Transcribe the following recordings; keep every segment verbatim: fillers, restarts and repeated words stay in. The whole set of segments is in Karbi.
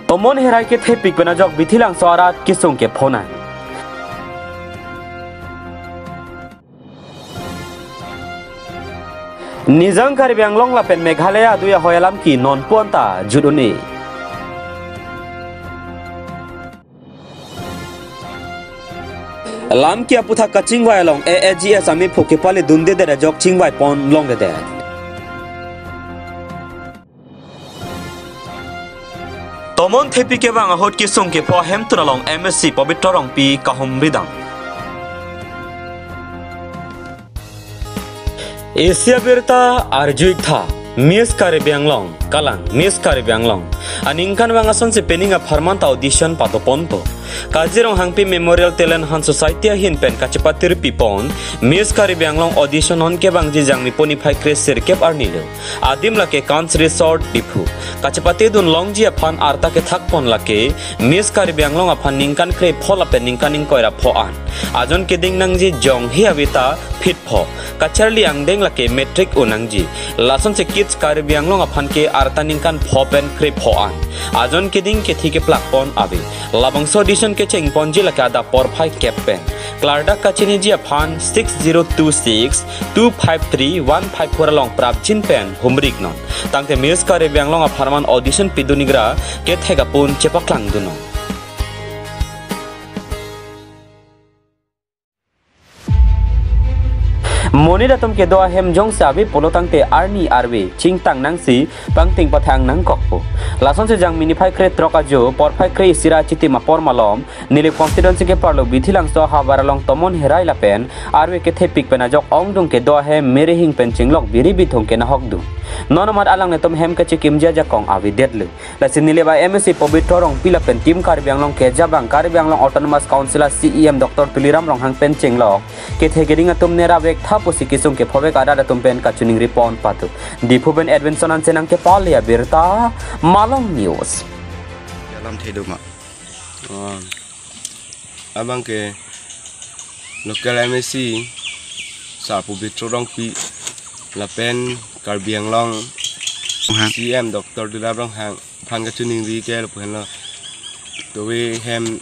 Tomon herai kethepik pen ajok Bithilangso arat kesung kepho nang. Nijang Karbi Anglong lapen Meghalaya adui ahoi alam ke non puan ta jut un-e. Lam ke aputhak kachingvai along A A G S amephu kepale dundedet ajok chingvai pon longledet. Tomon thepi kevang ahut kesung kepho ahemtun along M A C Pobitro Rongpi kahumri dam. Asia Birta arju-ik tha, Miss Karbi Anglong, kalang, Miss Karbi Anglong aningkanvang asonsi pening apharman ta audition pado ponpo. Kazi Ronghangpi Memorial Talent Hunt Society ahin pen kachepatirpi pon Miss Karbi Anglong audition non kevangji Jangmi pon niphai kre sirkep arni lo. Adim lake Kans Resort Diphu. Kachepate dun longji aphan arta kethak pon lake Miss Karbi Anglong aphan ningkan krepho lapen ningkan ingkoi ra pho an. Ajon keding nangji jonghi ave ta phit pho. Kacharli angdeng lake matric un nangji. Lasonsi Kids Karbi Anglong aphan ke arta ningkan pho pen krepho an. Ajon keding kethe keplak pon ave. Labangso audition kecheng ponji lake adap porphai kep pen. Klardak kachiniji aphan six zero two six two five three one five four along prapjin pen humri-ik non. Tangte Miss Karbi Anglong apharman audition pidun-ik ra kethek apun chepaklang dun non. Monit atum kedo ahem jongsi ave pulo tangte arni arve chingtang nangsi pangting pathang nangkokpo. Lasonsi Jangmi niphai kre throk ajo porphai kre isi ra chitim apor malom Nilip constituency keparlo Bithilangso ahavar along tomon herai lapen arve kethepik pen ajok ongdung kedo ahem merehing pen chinglok biri bithung kenahok dun. Non amat alanglitum hem kachekimji ajakong avedetlo. Lasi Nilip a M A C Pobitro Rongpi lapen Team Karbi Anglong keja abang Karbi Anglong Autonomous Council a C E M Doctor Tuliram Ronghang pen chinglok kethe keding atum nera vek tha pusi kesung kephovek arat atum pen kachiningri pon pado. Diphu pen Edwinson Hanse nangkepale abirta, Malong News. Alam thedoma. Oh. Abang ke local M A C Sar Pobitro Rongpi lapen Karbi Anglong Ronghang. C M Doctor Tuliram Ronghang aphan kachiningri ke lapu henlo. Tovi hem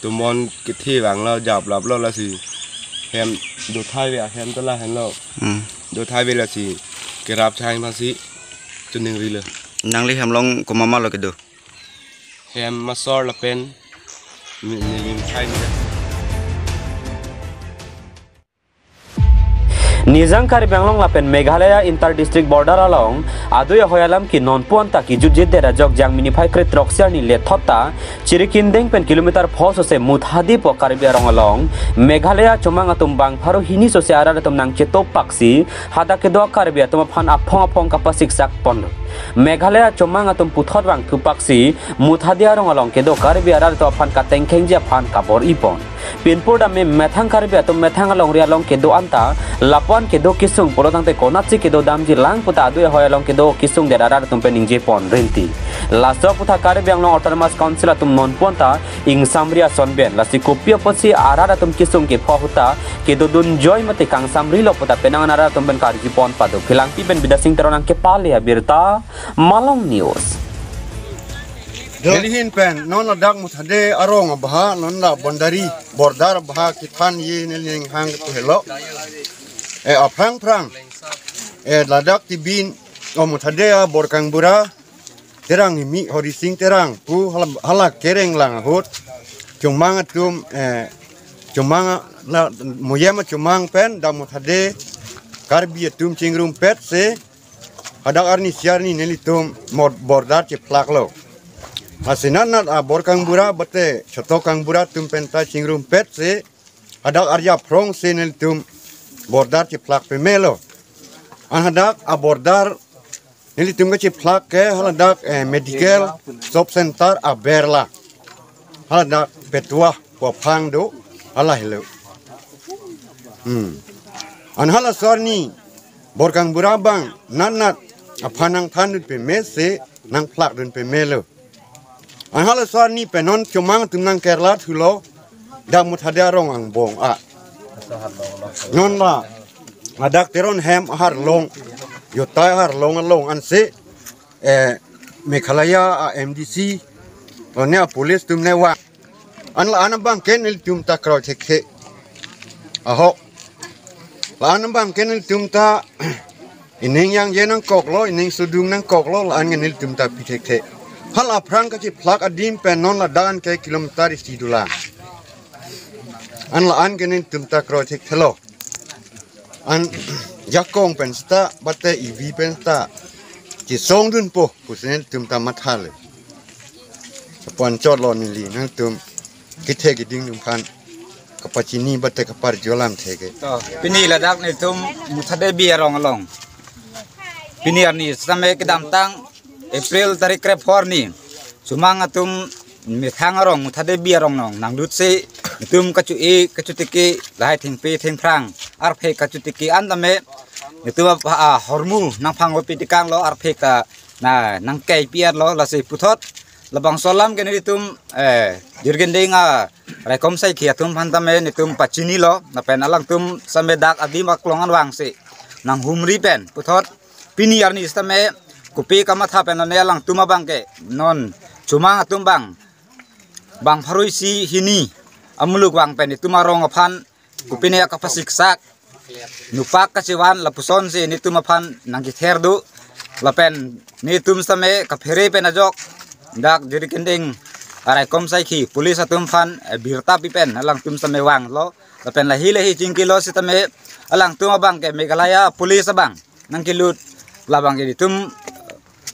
tomon kethe vanglo, japlaplo lasi hem dothai ve ahem tola henlo. Hmm. Dothai ve lasi kerap chang aphansi chiningrilo. Nangli hem along komat komat lo kedo? Hem masor lapen mi-, milim khai mi. Nijang Karbi Anglong lapen Meghalaya inter district border along adui ahoi alam ke non puan ta kejutjedet ajok Jangmi niphai kre throksi arni lethot ta chirikindeng pen kilometer pho sose Muthade pu Karbi arong along Meghalaya chomang atum bang pharo hini sose arat atum nangchetop paksi hadak kedo Karbi atum aphan aphong aphong kapasiksak ponlo. Meghalaya chomang atum puthot vangthu paksi Muthade arong along kedo Karbi arat atum aphan katengkhengji aphan kabor-i pon. Pinpur dam me methang Karbi atum methang alongri along kedo anta lapu-an kedo kesung pulo tangte konatsi kedo damji lang puta adui ahoi along kedo kesungdet arat atum pen ningje pon rinti. Laso aputhak Karbi Anglong Autonomous Council atum non puan ta ingsamri ason pen. Lasi kopi apotsi arat atum kesung kepho ahut ta kedodun joi mate kangsamrilo puta penang an arat atum pen karju pon pado. Philangpi pen Bidasing Teron nangkepale abirta, Malong News. Delhi hin pen non ladak Muthade arong abha, non la boundary border abha kethanji neli ning hang tu helo. E aphrang phrang. E ladak tibin o Muthade a Borkangbura Terang himi Horising Terang pu hala, hala kereng lang ahut chomang atum, eh, chomang a-, la, Moyem a chomang pen dak Muthade Karbi atum chingrumpet se hadak arni isi arni nelitum mor-, border chephlaklo. Asinat nat a Borkangbura bate Choto Kangbura atum pen ta chingrumpet se hadak arja phrong se nelitum border chephlak pemelo. An hadak a border nelitum kachephlak ke haladak, eh, medical sub center aber la. Haladak Petua pu aphang do hala helo. Hmm. An halaso arni Borkangbura abang nat nat aphan nangthandun peme se nangphlakdun pemelo. An halaso arni pen non chomang atum nangkerla thulo dak Muthade arong angbong a. Non la ladak Teron hem aharlong, Yotai aharlong along ansi, eh, Meghalaya a M D C Lo ne a police atum ne vang. An la-an abang ke nelitum ta kroi thekthe. Ahok. La-an abang ke nelitum ta ining yangje nangkoklo, ining sudung nangkoklo, la-an ke nelitum ta pi thekthe. Hala aphrang kachiphlak adim pen non ladak an ke kilometer isi dolang. An la-an ke nelitum ta kroi thekthelo. An jakong pen seta, bate ivi pen seta. Chisongdunpo, pusi nelitum ta mathale. Chapon chotlo neli, nangtum kethe keding atum aphan kapachini bate kaparjo alamthe ke. To, pini ladak netum Mutha Devi arong along. Pini arni sitame kedamtang April tarik krep phor ni. Chomang atum methang arong, Mutha Devi arong along nanglutsi netum kachu-e, kachutiki, lahai thengpi thengphrang, arphek kachutiki an tame netum apa, ah, hormu nangphang opi tikanglo, arphek ta na nangkei pi-etlo, lasi puthot labangso alam ke netum, eh, Jirikinding a raikom saikhi atum aphan tame netum pachinilo, lapen alangtum sitame dak adim aklong an vangsi nanghumri pen puthot pini arni sitame kopi kamatha pen lone alangtum abang ke non Chomang atum abang, bang pharo isi hini amuluk vang pen netum arong aphan kopine akapasiksak, nupak kachevan lapusonsi netum aphan nangkether do. Lapen netum sitame kaphere pen ajok dak Jirikinding a raikom saikhi police atum aphan, eh, birta pi pen alangtum sitame vanglo. Lapen lahi lahi chingkilo sitame alangtum abang ke Meghalaya police abang nangkelut, labang ke netum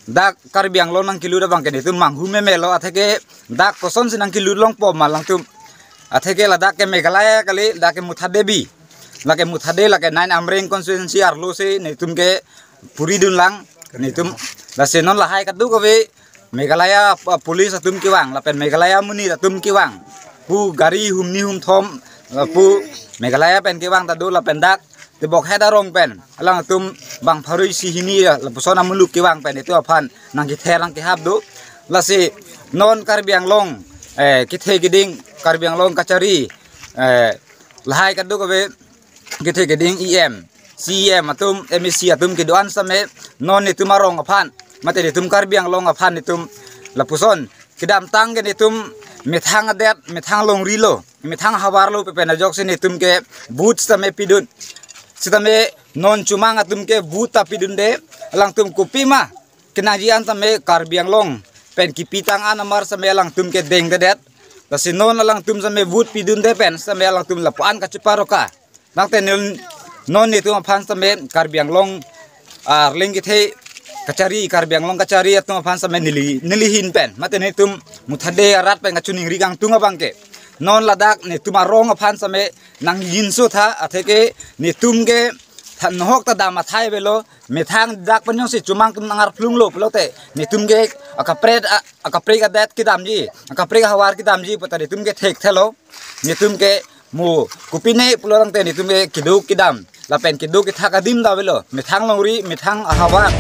dak Karbi Anglong nangkelut abang ke netum manghu memelo, atheke dak kosonsi nangkelut longpo ma alangtum. Atheke ladak ke Meghalaya kali, dak ke Mutha Devi. Lake Mutha Devi, lake nine Amreng constituency arlosi netum ke puridunlang, netum. Lasi non lahai kadokave Meghalaya, ah, police atum kevang, lapen Meghalaya amonit atum kevang. Pu gari humni humthom, ah, pu Meghalaya pen kevang ta do, lapen dak Tebokhet arong pen alangtum bang pharo isi hini lapuson amuluk kevang pen netum aphan nangkether nangkehap do. Lasi non Karbi Anglong, eh, kethe keding, Karbi Anglong kachari, eh, lahai kadokave kethe keding E M, C E M atum, M A C atum kedo-an sitame non netum arong aphan, mate netum Karbi Anglong aphan netum lapuson kedamtang ke netum methang adet, methang longrilo, methang ahavarlo pu pen ajoksi netum ke vote sitame pidun. Sitame non Chomang atum ke vote ta pidunde, alangtum kopima kenangji an sitame Karbi Anglong pen kipitang an amar sitame alangtum ke dengdedet. Lasi non alangtum sitame vote pidunde pen sitame alangtum lapu-an kacheparoka. Tangte nel-, non netum aphan sitame Karbi Anglong, ah, arleng kethe kachari, Karbi Anglong kachari atum aphan sitame neli, neli ahin pen, mate netum Mutha Devi arat pen kachiningri kangtung abang ke, non ladak netum arong aphan sitame nangjinso tha, atheke netum ke tha nohok ta dam athai avelo, methang dak pen jongsi Chomang atum nangarplunglo pulote netum ke akaprek a-, akaprek adet kedamji, akaprek ahavar kedamji puta netum ke thekthelo. Netum ke mo kopine pulo tangte netum ke keduk kedam lapen keduk kethak adim ta avelo, methang longri, methang ahavar.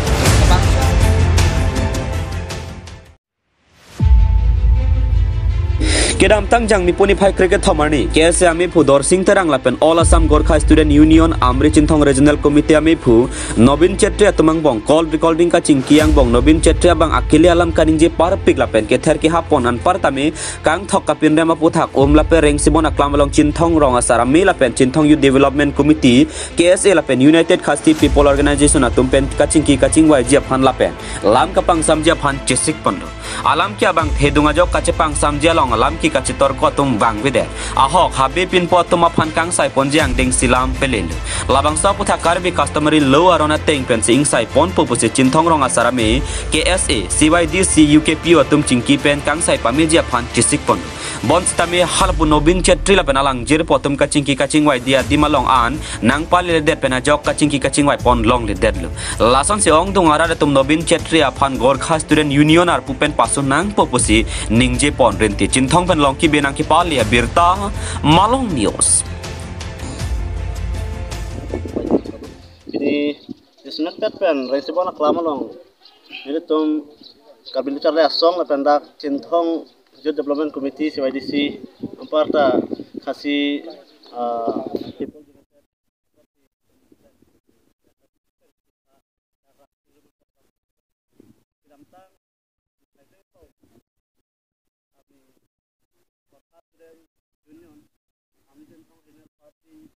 Kedamtang Jangmi puni phai kre-kethom arni K S A amephu Dorsing Terang lapen All Assam Gorkha Student Union Amri Chinthong Regional Committee amephu Nobin Chetri atum angbong call recording kachingki angbong Nobin Chetri abang akile alam kaningje parpik lapen kether kehap pon anparta me kangthok kapinrem aputhak um lapen Rengsibon aklam along Chinthong Rong Asar Ame lapen Chinthong Youth Development Committee, K S A lapen United Khasi People Organization atum pen kachingki kachingvaiji aphan lapen lam kapangsamji aphan chesik ponlo. Alam ke abang thedung ajok kachepangsamji along alam ke kachitor ko atum vangvedet. Ahok habe pinpo atum aphan kangsai ponji angdeng si lam pelelo. Labangso aputhak Karbi customary law aron ateng pensi ingsai ponpo pusi Chinthong Rong Asar Ame, K S A, C Y D C, U K P O atum chingki pen kangsai pameji aphan chesik pon. Bonsitame halapu Nobin Chetri lapen alangjirpo atum kachingki kachingvaidi adim along an nangpaledet pen ajok kachingki kachingvai pon longledetlo. Lasonsi ongdung arat atum Nobin Chetri aphan Gorkha Student Union arpu pen pasun nangpo pusi ningje pon rinti. Chinthong pen Longki Bey nangkepale abirta, Malong News. Pini dismet pen Rengsibon aklam along nelitum Karbi Lo Charli Asong lapen dak Chinthong Youth Development Committee, C Y D C, anparta Khasi, ah, People United, kedamtang Workers Student Union, Amiten Thong Regional Party,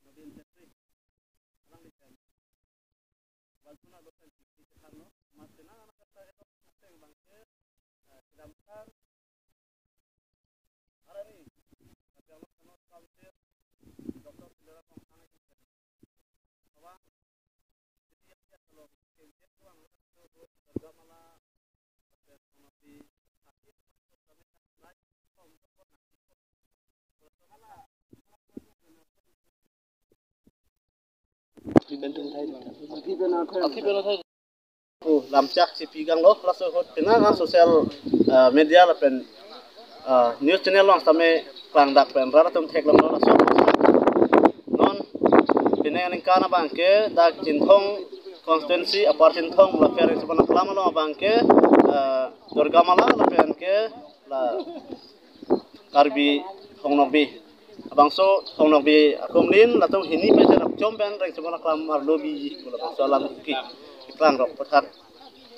Nobin Chetri, alangli pen, Walpuna Lopen Chetri Chethan lo, mas tenang anak kata elo, mas teng bangke, eh, kedamtang, arani, Karbi Anglong Autonomous Council, Doctor Tuliram Ronghang, Oh, lamchak si pi gang lo, laso ahut penang an social, ah, media lapen, ah, news channel along sitame klangdak pen rat atum theklong lo laso. Non, penang aningkan abangke dak Chinthong constituency, Upper Chinthong, lapen Ringsibon Aklam along abangke, ah, Durga Mala lapen ke la Karbi Thong Nokbe. Labangso Thong Nokbe akumlin latum hini pen cherap chom pen Ringsibon Aklam arlo bi, labangso alam ki keklang rok pathak.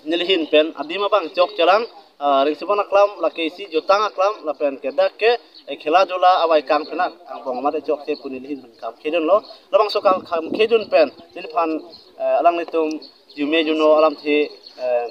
Nelihin pen adim abang chok chelang, ah, Ringsibon Aklam lake isi jutang aklam lapen ke dak ke, eh, khela jula avai kang phenak angbong mate chokche pu nelihin pen kam khedun lo. Labangso kam, kam khedun pen neliphan, eh, alanglitum jume juno alamthe, eh,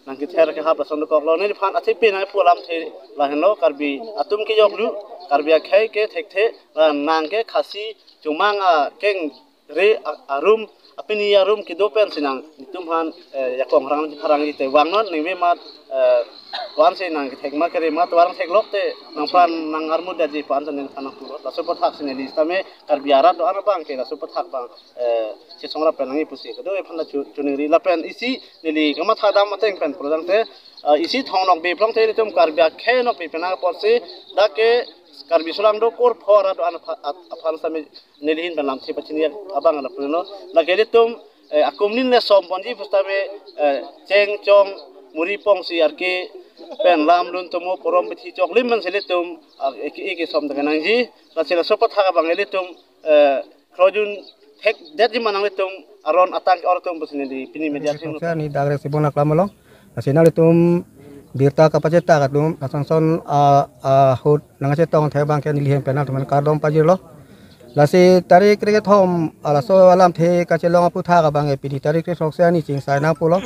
nangkether kehap lason dokok lo. Neliphan athepi nangpu alamthe lahenlo, Karbi atum kejoklu, Karbi akhei ke thekthe, la nang ke Khasi chomang akengre a-, arum, apini arum kedo pen sinang netum aphan, eh, jakong rang pharang ji te vangnon, ningve mat, eh, wan si nangkethek ma kere ma, tovar theklok te nangphan nang armut daji pu-an si neliphan nangpulo. Laso aputhak si neli sitame Karbi arat do-an abangke laso aputhak abang, eh, chesong rap pen nangji pusi kedo-an aphan ta chu-, choningri lapen isi neli kamatha dam ateng pen prodang te, eh, isi Thong Nokbe plong te ilitum Karbi akhei nokbe penang apotsi dak ke Karbi Sulang do kur phor ado an apha-, ap-, aphan sitame nelihin pen lamthe pachini abang lapulo. Lake ilitum, eh, akumlin le som ponji pusitame, eh, cheng chong muri pongsi arke pen lam lun tomo porom bithi choklim man si ilitum, ah, eke eke som ta kenangji. Lasi laso aputhak abang ilitum, eh, krojun thekdetji ma nanglitum aron atang ke-or atum pusi neli pini media team. Sir, ni dak Ringsibon Aklam along. Lasi nanglitum birta kapachetak atum, asonson, ah, ah, ahut nangchetong thek abangke nelihin pen nangtum aphan kardom pajirlo. Lasi tarik kre-kethom, ah, laso alamthe kachelong aputhak abangke pini tarik kre-throksi arni chingsai nangpulo.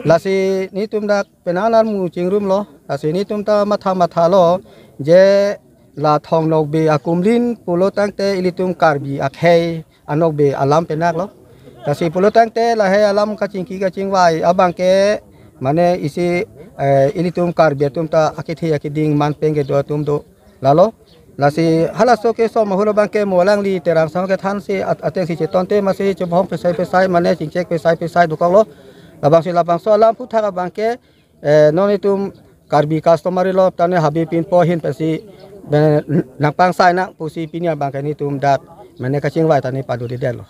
Lasi netum dak penang an armu chingrumlo, lasi netum ta matha mathalo, je la Thong Nokbe akumlin pulo tangte ilitum Karbi akhei anokbe alam penaklo. Lasi pulo tangte lahei alam kachingki kachingvai abangke mane isi, eh, ilitum Karbi atum ta akethe akeding man pen kedo atum do lalo. Lasi halaso kesom ahut abangke mo alangli Terang Song kethan si at-, ateng si chetonte masi chebong pesai pesai mane chingchek pesai pesai dokoklo. Labangsi labangso alam aputhak abangke, eh, non itum Karbi customary law tane habe pinpo ahin pensi, eh, nangpangsai nang pusi pini abangke netum dak mane kachingvai tane padodedetlo.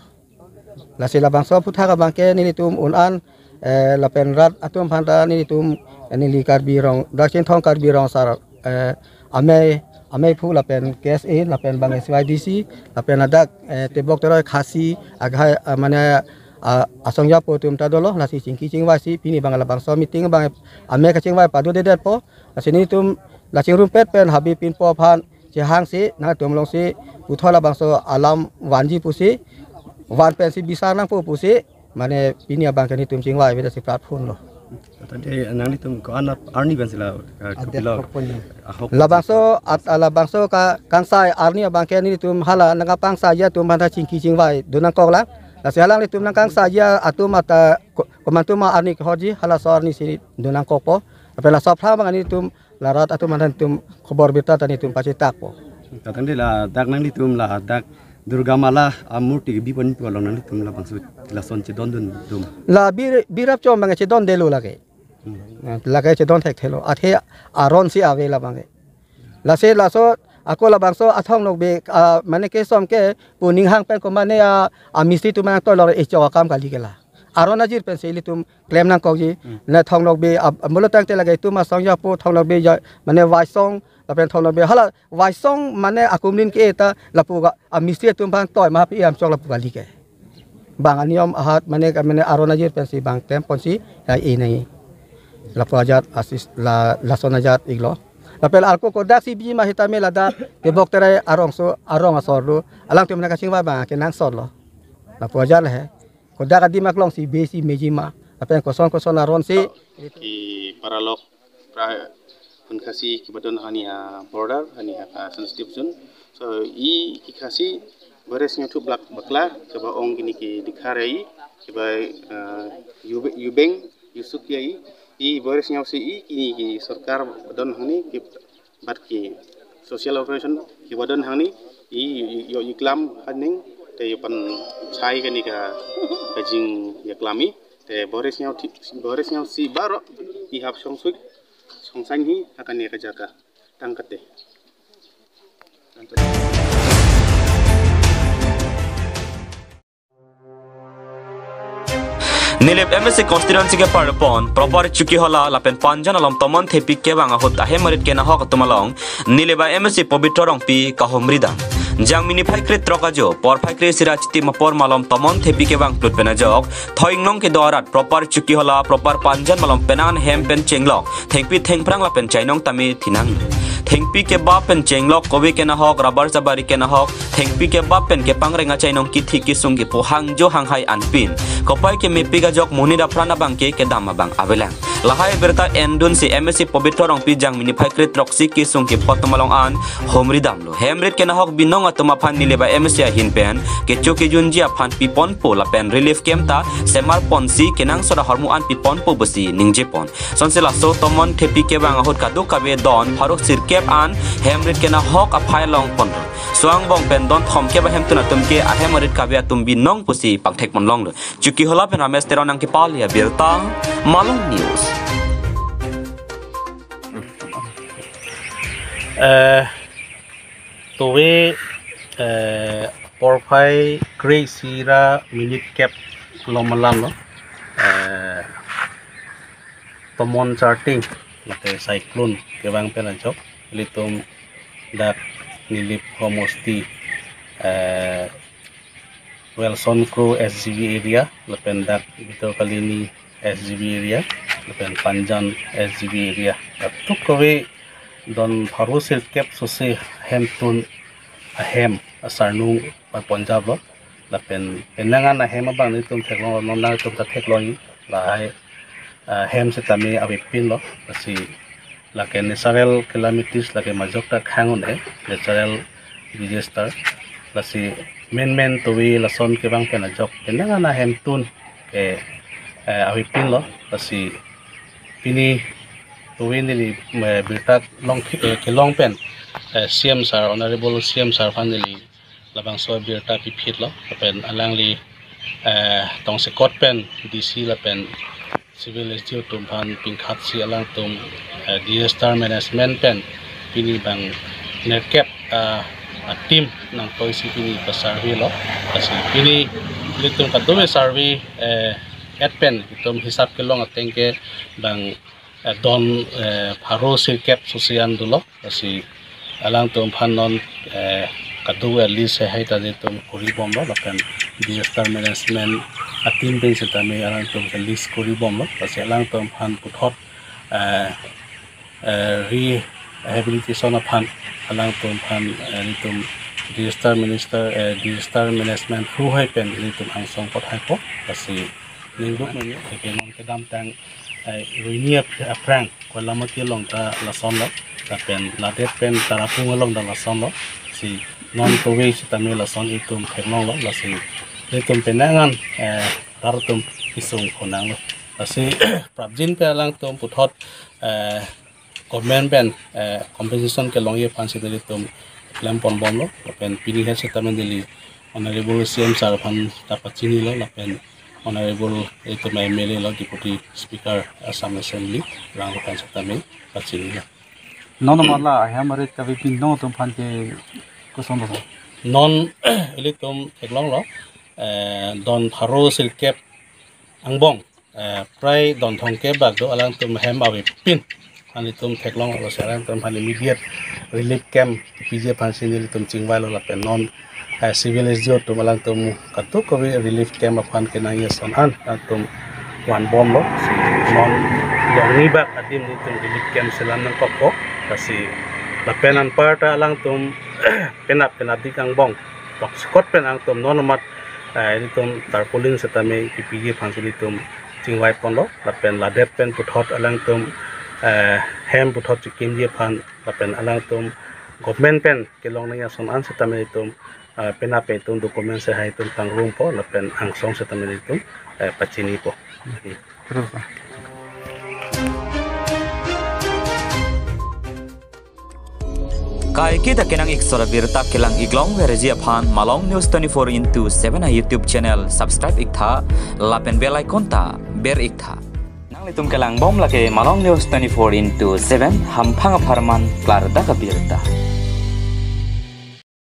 Lasi labangso aputhak abangke nelitum un-an, eh, lapen rat atum aphan ta nelitum, eh, neli Karbi Rong, dak Chinthong Karbi Rong Asar, eh, amei, amei aphu lapen K S A lapen bang S Y D C lapen ladak, eh, Teblok Teroi Khasi akhei, eh, mane, ah, asong japo atum ta dolo, lasi chingki chingvai si pini abang labangso meeting abang amei kachingvai padodedetpo. Lasi netum la chingrumpet pen habe pinpo aphan chehang si nangtum along si puthot labangso alam vanji pusi, van pensi bisar nangpo pusi, mane pini abangke netum chingvai beda si platform lo. Tangte nanglitum ko-an arni pensi la, eh, adet kopon ni. Ahok labangso at-, labangso ka kangsai arni abangke netum hala nangkapangsai atum aphan ta chingki chingvai do nangkoklang. Lasi hala netum nangkangsai atum ata ko-, komantu ma arni kehorji, halaso arni si do nangkokpo. Lapen laso aphrang abang netum la rat atum aphan netum khobor birta ta netum pachetakpo. Tangte ladak nanglitum ladak Durga Mala amurti kebi ponpo along nanglitum labangso lason chedondun dun ma? La bi, bi rap chom abang chedondetlo lake. Hmm. Lake chedon thekthelo. Athe aron si ave labangke. Lasi laso ako labangso a Thong Nokbe, ah, mane kesom ke pu ninghang pen ko mane a, amistri atum nangtoilo, echok akam kali ke la. Aron ajir pensi ilitum klem nangkokji. Hmm. Ne Thong Nokbe ab-, amulo tangte lake itum asong japo Thong Nokbe ja, mane Waisong, lapen Thong Nokbe hala Waisong mane akumlin ke-e ta lapu ka amistri atum aphan toi ma pi am chok lapu kali ke. Bang aniyom ahat mane ka mane aron ajir pensi bang klem ponsi ya e nai. Lapu ajat asis la, lason ajat iklo. Lapen ako kodak si biji ma sitame ladak tebok terai arongso arong asor do. Alangtum nangkachingvai abang kenangsot lo. Lapu ajar le he. Kodak adim aklong si be si meji ma. Lapen koson koson aron si. Ki paralok pra Phun Khasi kebadon hani ha border, hani ha sensitive zone. So i ki Khasi bores nyau thup blak bakla keba ong kini ki dikhar ai, keba, eh, yube-, yubeng yusuk ya i, i bores nyau si i kini ki sorkar badon hani ki bat ki social operation kebadon hani i yo iklam haning te yo pan chai kani ka kajing ya klami te bores nyau thi-, bores nyau si baro i hap song sui song sang hi hakani ka jaka tangkate. Nilip M A C constituency ke parpon, proper Chokihola lapen Panjan along Tomon Thepi kevang ahut ahem arit kenahok atum along, Nilip a M A C Pobitro Rongpi kahumri dam. Jangmi niphai kre-throk ajo, porphai kre-isi ra chiti apor malom Tomon Thepi kevang plut pen ajok, thoi ingnong kedo arat, proper Chokihola, proper Panjan malom penang hem pen chenglok, thengpi thengphrang lapen chainong tame thinang. Thengpi kebap pen chenglok, kove kenahok, rubber sabari kenahok, thengpi kebap pen kepangreng achainong kithi kisung kipu hangjo hanghai anpin. Kopai kemepik ajok monit apran abang ke kedam abang avelang. Lahai abirta endun si M A C Pobitro Rongpi jangmi niphai kre-throksi kisung kipu atum along an humri damlo. Hem arit kenahok binong atum aphan Nilip a M A C ahin pen kecho kejunji aphan piponpo lapen relief camp ta semar ponsi kenangsot ahormu an piponpo pusi ningjepon. Sonsi laso Tomon Thepi kevang ahut kadokave don pharo sirkep an hem arit kenahok aphai longpon. Suang bong pen don thomkep ahem tun atum ke ahem arit kave atum binong pusi pangthekpon longlo. Chokihola pen Ramesh Teron nangkepali abirta, Malong News. Eh, tuwe, eh, porphai kre-isi ra minit kep lom alam lo. Eh, Tomon Charting, mate cyclone kevang pen ajok, ilitum dak Nilip homosti, eh, Wilson Kro S G B area, lapen dak Bhitor Kalini S G B area, lapen Panjan S G B area. Kadokave don pharo sirkep sose hemtun ahem asarnung parponjap lo. Lapen penang an ahem abang nelitum theklong non nangtum ta theklong lahai, ah, hem setame avepin lo. Lasi lake natural calamities lake majok ta khang un-e, natural disaster. Lasi menmen tuwe lason kevang pen ajok penang an ahemtun ke, eh, avepin lo. Lasi pini tuwe neli, eh, birta long, eh, kelong pen, eh, C M sir, Honorable C M sir aphan neli labangso birta piphit lo, lapen alangli, eh, tongsekot pen D C lapen Civil S D O atum aphan pingkhat si alangtum, eh, disaster management pen pini bang nerkep, eh, a-team nangtoi si pini pa-survey lo. Lasi pini ilitum kadokave survey, eh, et pen itum hisap kelong ateng ke bang, eh, don, eh, pharo sirkep sose an dolo. Lasi alangtum aphan non, eh, kadokave list hai ta nelitum kori bom lo, lapen disaster management a-team pen setame alangtum ke list kori bom lo. Lasi alangtum aphan puthot, eh, eh, rehabilitation aphan alangtum aphan, eh, nelitum disaster minister, eh, disaster management through hai pen nelitum angsong pathaipo. Lasi ningduk nangji, ke non kedamtang, eh, ruini ap-, aphrang Koilamati along ta lason lo, lapen ladet pen Tarapung along ta lason lo. Si non tuwe setame lason itum theklong lo, lasi itum penang an, eh, tar atum isung khonang lo. Lasi prapjin pen alangtum puthot, eh, government pen, eh, compensation kelongji aphan si nelitum klempon bom lo, lapen pini het setame neli Honorable C M sir aphan ta pachini lo, lapen Honorable itum M L A lo, Deputy Speaker Assam Assembly, rang aphan setame pachini lo. Non mala ahem arit kave binong atum aphan ke koson lo? Non ilitum theklong lo, eh, don pharo sirkep angbong, eh, prai don thomkep bak do, alangtum hem avepin. Aphan itum theklong lo, si alangtum aphan immediate relief camp piji aphan si nelitum chingvai lo, lapen non, eh, Civil S D O atum alangtum kadokave relief camp aphan kenangji ason an alangtum van bom lo. Si non longni bak adim nelitum relief camp selam nangkokpo. Lasi lapen anparta alangtum penap penapdik angbong toksikot pen alangtum non amat, eh, ilitum tarpaulin setame kipiji aphansi ilitum chingvai ponlo, lapen ladet pen puthot alangtum, eh, hem puthot chikimji aphan lapen alangtum government pen kelong nangji ason an setame ilitum, eh, penap pen itum document se hai itum pangrumpo lapen angsong setame ilitum, eh, pachinipo. Kaiketa kenang-ik sora birta kelang-iklong verji aphan Malong News twenty-four into seven a YouTube channel subscribe iktha lapen bell icon ta ber iktha. Nanglitum kelangbom lake Malong News twenty-four into seven, hamphang apharman klardak abirta.